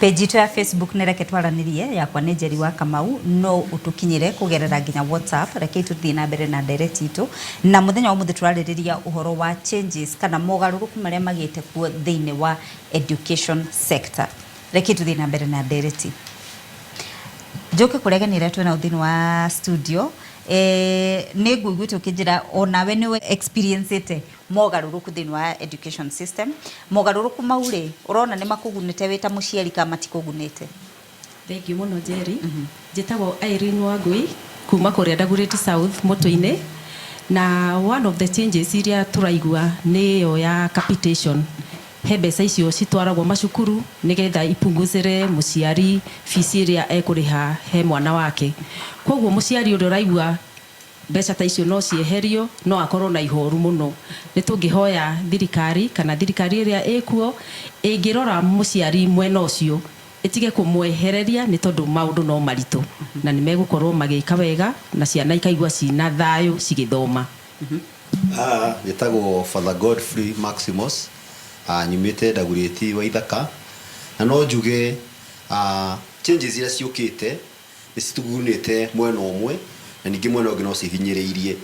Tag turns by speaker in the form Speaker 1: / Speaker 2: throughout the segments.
Speaker 1: Page itũ ya Facebook nĩ Reke Twaranĩrie, yakwa nĩ Njeri wa Kamau, no ũtũkinyĩre kũgerera nginya WhatsApp. Rekei tũthiĩ na mbere na ndereti itũ, na mũthenya wa ũmũthĩ tũrarĩrĩria ũhoro wa changes kana mogarũrũku marĩa magĩte kuo thĩinĩ wa education sector. Rekei tũthiĩ na mbere na ndereti. Njũke kũrĩ ageni arĩa twĩnao thĩinĩ wa studio. Nĩ ngũiguĩte ũkĩnjĩra onawe nĩ experience mogarũrũku thĩinĩ wa education system. Mogarũrũku mau rĩ, ũrona nĩ makũgunĩte wĩ ta mũciari kana matikũgunĩte?
Speaker 2: Thengiũ mũno, Njeri. Njĩtagwo Irene Wangui kuma kũrĩa Dagoretti South Mũtũ-inĩ, na one of the changes iria tũraigua nĩ ĩyo ya capitation. He mbeca icio citwaragwo macukuru nĩgetha ipunguzĩre mũciari fees ĩrĩa ekũrĩha he mwana wake. Koguo mũciari ũrĩa ũraigua mbeca ta icio no cieherio no akorwo na ihoru mũno. Nĩ tũngĩhoya thirikari kana thirikari ĩrĩa ĩkuo ĩngĩrora mũciari mwena ũcio, ĩtige kũmwehereria, nĩ tondũ maũndũ no maritũ na nĩ megũkorwo magĩka wega na ciana ikaigua cina thayũ cigĩthoma.
Speaker 3: Njĩtagwo Father Godfrey Maximus, nyumĩte Dagoretti wa Ithaka, na no njuge changes iria ciũkĩte nĩ citũgunĩte mwena ũmwe, na ningĩ mwena ũngĩ no cihinyĩrĩirie.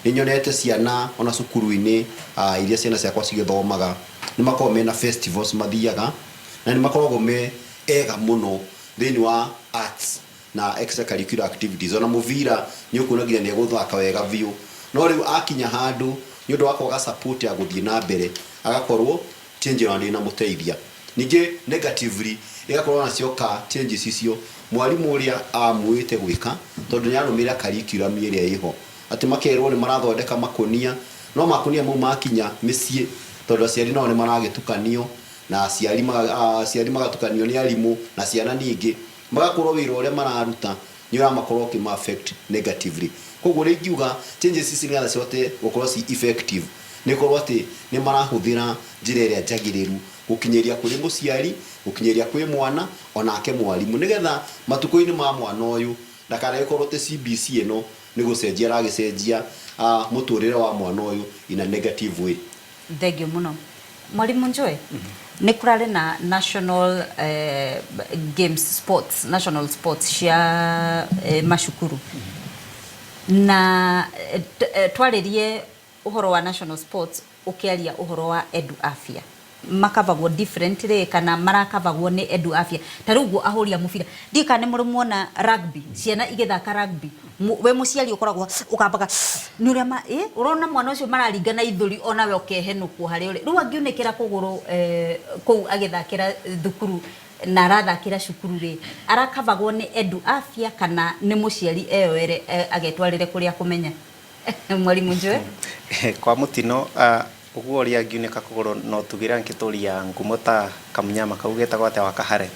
Speaker 3: Nĩ nyonete ciana ona cukuru-inĩ iria ciana ciakwa cigĩthomaga, nĩ makoragwo mena festivals mathiaga, na nĩ makoragwo me ega mũno thĩinĩ wa arts na extracurricular activities. Ona mũbira nĩ ũkuona nginya nĩ egũthaka wega biũ, no rĩu akinya handũ, nĩ ũndũ wa kwaga support ya gũthiĩ na mbere, agakorwo change ĩyo ndĩnamũteithia. Ningĩ negatively ĩgakorwo ona cioka changes icio, mwarimũ ũrĩa amuĩte gwĩka, tondũ nĩ arũmĩrĩra curriculum ĩrĩa ĩho, atĩ makerwo nĩ marathondeka makũnia, no makũnia mau makinya mĩciĩ, tondũ aciari nao nĩ maragĩtukanio na aciari magatukanio nĩ arimũ na ciana, ningĩ magakorwo wĩra ũrĩa mararuta nĩ ũramakorwo ũkĩma affect negatively. Koguo rĩ, ingiuga changes ici, nĩgetha cihote gũkorwo ci effective, nĩ korwo atĩ nĩ marahũthĩra njĩra ĩrĩa njagĩrĩru gũkinyĩria kũrĩ mũciari, gũkinyĩria kwĩ mwana, onake mwarimũ, nĩgetha matukũ-inĩ ma mwana ũyũ ndakanagĩkorwo atĩ CBC ĩno nĩ gũcenjia aragĩcenjia mũtũrĩre wa mwana ũyũ in a negative way.
Speaker 1: Thengio mũno, Mwalimu Njoe. Nĩ kũrarĩ na national games, sports, national sports cia macukuru, na twarĩrie ũhoro wa national sports, ũkĩaria ũhoro wa Edu Afya makavagwo differently kana marakavagwo nĩ Edu Afya. Ta rĩu ũguo ahũri a mũbira, ndiũĩ kana nĩ mũrĩ muona rugby, ciana igĩthaka rugby, we mũciari ũkoragwo ũkambaga nĩ ũrĩa ma ĩ ũrona mwana ũcio mararinga na ithũri, onawe ũkehenũkwo harĩa ũrĩ. Rĩu angiunĩkĩra kũgũrũ kũu agĩthakĩra thukuru na arathakĩra cukuru rĩ, arakavagwo nĩ Edu Afya kana nĩ mũciari eyoere agetwarĩre kũrĩa kũmenya? Mwalimu Njoe.
Speaker 4: Kwa mũtino ũguo ũrĩa angiunĩka kũgũrũ, no tugĩra nkĩtũria ngumo ta kamunyama kau getagwo atĩa wa Kahare,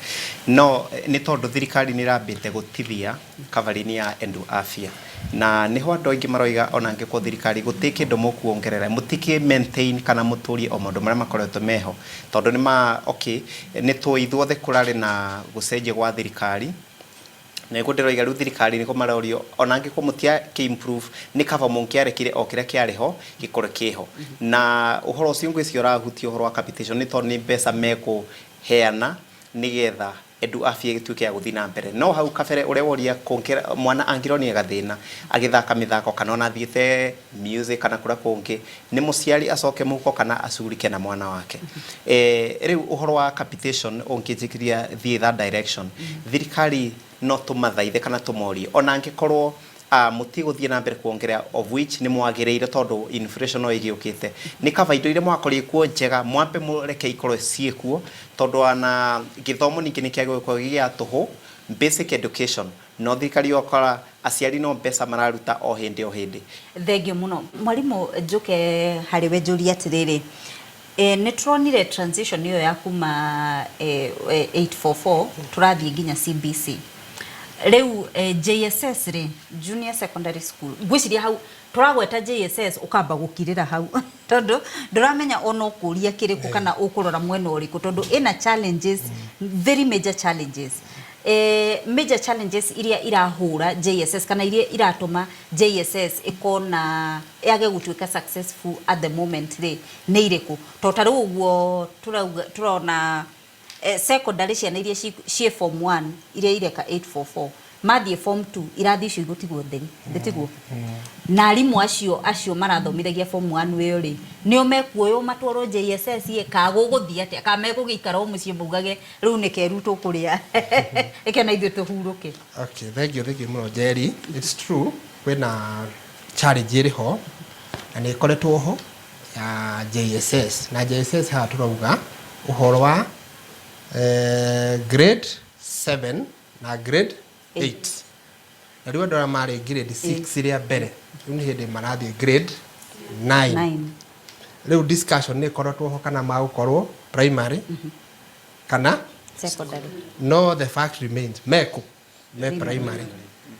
Speaker 4: no nĩ tondũ thirikari nĩ ĩrambĩte gũtithia covering ya Edu Afya, na nĩho andũ aingĩ maroiga ona angĩkorwo thirikari gũtirĩ kĩndũ mũkuongerera, mũtikĩ maintain kana mũtũrie o maũndũ marĩa makoretwo meho, tondũ nĩ ma okay, nĩ tũĩ ithuothe kũrarĩ na gũcenjia gwa thirikari. Nĩguo ndĩroiga rĩu thirikari nĩko marorio, ona angĩkorwo mũtiakĩ improve, nĩ kaba mũngĩarekire o kĩrĩa kĩarĩ ho gĩkorwo kĩho. Na ũhoro ũcio ngwĩciria ũrahutia ũhoro wa capitation, nĩ tondũ nĩ mbeca mekũheana nĩgetha Edu Afya ĩgĩtuĩke ya gũthiĩ na mbere. No hau kabere ũrĩa woria kũngĩra mwana angĩronire gathĩna agĩthaka mĩthako kana ona athiĩte music kana kũrĩa kũngĩ, nĩ mũciari acoke mũhuko kana acugurike na mwana wake. Rĩu ũhoro wa capitation ũngĩnjĩkĩria thiĩ that direction, thirikari no tũmathaithe kana tũmorie, ona angĩkorwo mũtigũthiĩ na mbere kuongerera, of which nĩ mwagĩrĩire tondũ inflation no ĩgĩũkĩte, nĩ kaba indo iria mwakorire kuo njega mwambe mũreke ikorwo ciĩkuo, tondũ ona gĩthomo ningĩ nĩ kĩagĩrĩirwo gũkorwo gĩ gĩa tũhũ, basic education, no thirikari ũgakora aciari no mbeca mararuta o hĩndĩ o hĩndĩ.
Speaker 1: Thengio mũno, mwarimũ. Njũke harĩ we njũrie atĩrĩrĩ, nĩ tũronire transition ĩyo ya kuma 844 tũrathiĩ nginya CBC. Rĩu JSS rĩ, junior secondary school, ngwĩciria hau tũragweta JSS ũkamba gũkirĩra hau, tondũ ndũramenya ona ũkũria kĩrĩkũ kana ũkũrora mwena ũrĩkũ, tondũ ĩna challenges, very major challenges. Major challenges iria irahũra JSS kana iria iratũma JSS ĩkona yage gũtuĩka successful at the moment rĩ, nĩ irĩkũ? To ta rĩu ũguo tũrauga, tũrona Secondary ciana iria ciĩ form 1 iria ireka 844 mathiĩ form 2, irathi icio igũtigwo theri ndĩtiguo, na arimũ acio marathomithagia form 1 ĩyo rĩ, nĩo mekuoywo matwarwo JSS ĩ, ka gũgũthiĩ atĩa, ka megũgĩikara o mũciĩ maugage rĩu nĩ keru tũkũrĩa, reke na ithuĩ tũhurũke?
Speaker 5: Okay, thank you, thank you mũno, Jerry. It's true, kwĩna challenge ĩrĩ ho na nĩ ĩkoretwo ho ya JSS. Na JSS haha tũrauga ũhoro wa grade 7 na grade 8. Na rĩu andũ arĩa marĩ grade 6 rĩa mbere, rĩu nĩ hĩndĩ marathiĩ grade 9.
Speaker 1: 9.
Speaker 5: Rĩu discussion nĩ ĩkoretwo ho kana magũkorwo primary kana
Speaker 1: secondary.
Speaker 5: No the fact remains meku me primary,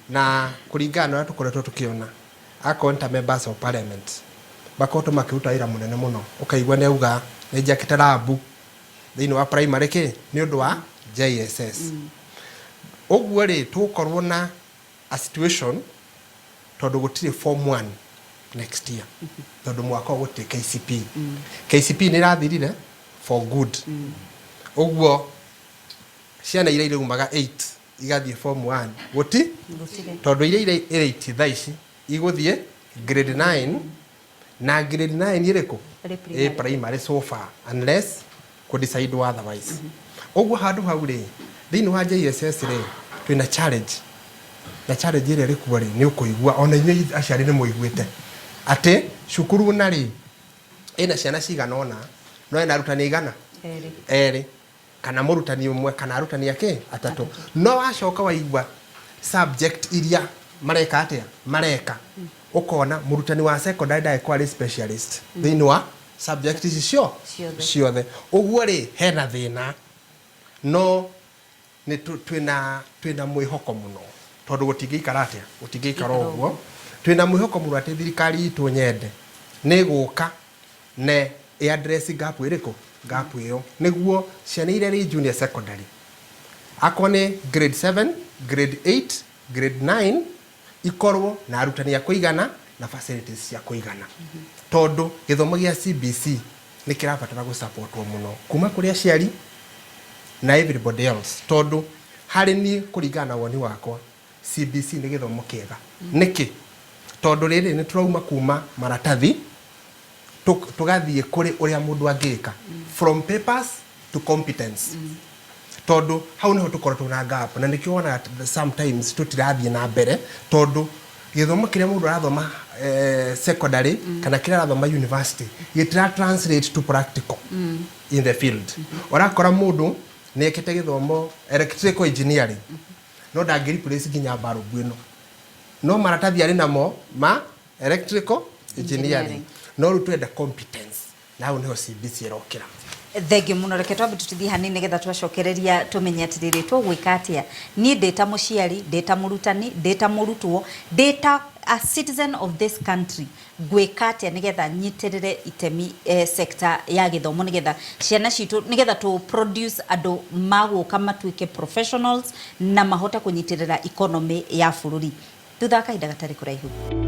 Speaker 5: na kũringana na ũrĩa tũkoretwo tũkĩona, akorwo nĩ ta members of parliament makoretwo makĩruta wĩra mũnene mũno, ũkaigua nĩ auga nĩ njakĩte lab thĩinĩ wa primary kĩ nĩ ũndũ wa JSS. Ũguo rĩ, tũgũkorwo na a situation tondũ gũtirĩ form 1 next year, tondũ mwaka ũyũ gũtirĩ KCPE. KCPE nĩ ĩrathirire for good. Ũguo ciana iria iraumaga 8 igathiĩ form 1 gũti
Speaker 1: Gũtirĩ.
Speaker 5: Tondũ iria irĩ 8 thaa ici igũthiĩ grade 9, na grade 9 ĩrĩkũ?
Speaker 1: Ĩrĩ
Speaker 5: Ĩ
Speaker 1: primary.
Speaker 5: Primary so far, unless kũ decide otherwise. Ũguo handũ hau rĩ, thĩinĩ wa JSS rĩ, twĩna challenge, na challenge ĩrĩa ĩrĩ kuo rĩ, nĩ ũkũigua ona inyuĩ aciari nĩ mũiguĩte atĩ cukuru na rĩ ĩna ciana cigana ũna no ĩna arutani igana
Speaker 1: Erĩ.
Speaker 5: Erĩ kana mũrutani ũmwe kana arutani ake atatũ. No wacoka waigua subject iria mareka atĩa mareka, ũkona mũrutani wa secondary ndagĩkorwo arĩ specialist thĩinĩ wa subject ici cio
Speaker 1: Ciothe.
Speaker 5: Ciothe. Ũguo rĩ, hena thĩna, no nĩ twĩna mwĩhoko mũno tondũ gũtingĩikara atĩa, gũtingĩikara ũguo. Twĩna mwĩhoko mũno atĩ thirikari itũ nyende nĩ ĩgũka na ĩ address gap ĩrĩkũ, gap ĩyo, nĩguo ciana iria rĩ junior secondary, akorwo nĩ grade 7, grade 8, grade 9, ikorwo na arutani a kũigana na facilities cia kũigana, tondũ gĩthomo gĩa CBC nĩ kĩrabatara gũsupportwo mũno kuma kũrĩ aciari na everybody else, tondũ harĩ niĩ, kũringana na woni wakwa, CBC nĩ gĩthomo kĩega. Nĩkĩ? Tondũ rĩrĩ nĩ tũrauma kuma maratathi tũgathiĩ kũrĩ ũrĩa mũndũ angĩka, from papers to competence, tondũ hau nĩho tũkoretwo na gap, na nĩkĩo wonaga sometimes tũtirathiĩ na mbere, tondũ gĩthomo kĩrĩa mũndũ arathoma secondary kana kĩrĩa arathoma university gĩtira translate to practical in the field. Ũrakora mũndũ nĩ ekĩte gĩthomo electrical engineering no ndangĩ replace nginya barubu ĩno, no maratathi arĩ namo ma electrical engineering.
Speaker 1: Engineering.
Speaker 5: No rĩu twenda competence, na hau nĩho CBC ĩrokĩra.
Speaker 1: Thengiũ mũno. Reke twambe tũthiĩ hanini nĩgetha twacokereria tũmenye atĩrĩrĩ, tũgwĩka atĩa. Niĩ ndĩ ta mũciari, ndĩ ta mũrutani, ndĩ ta mũrutwo, ndĩ ta a citizen of this country, ngwĩka atĩa nĩgetha nyitĩrĩre itemi sector ya gĩthomo, nĩgetha ciana citũ, nĩgetha tũ produce andũ magũka matuĩke professionals na mahote kũnyitĩrĩra economy ya bũrũri thutha wa kahinda gatarĩ kũraihu?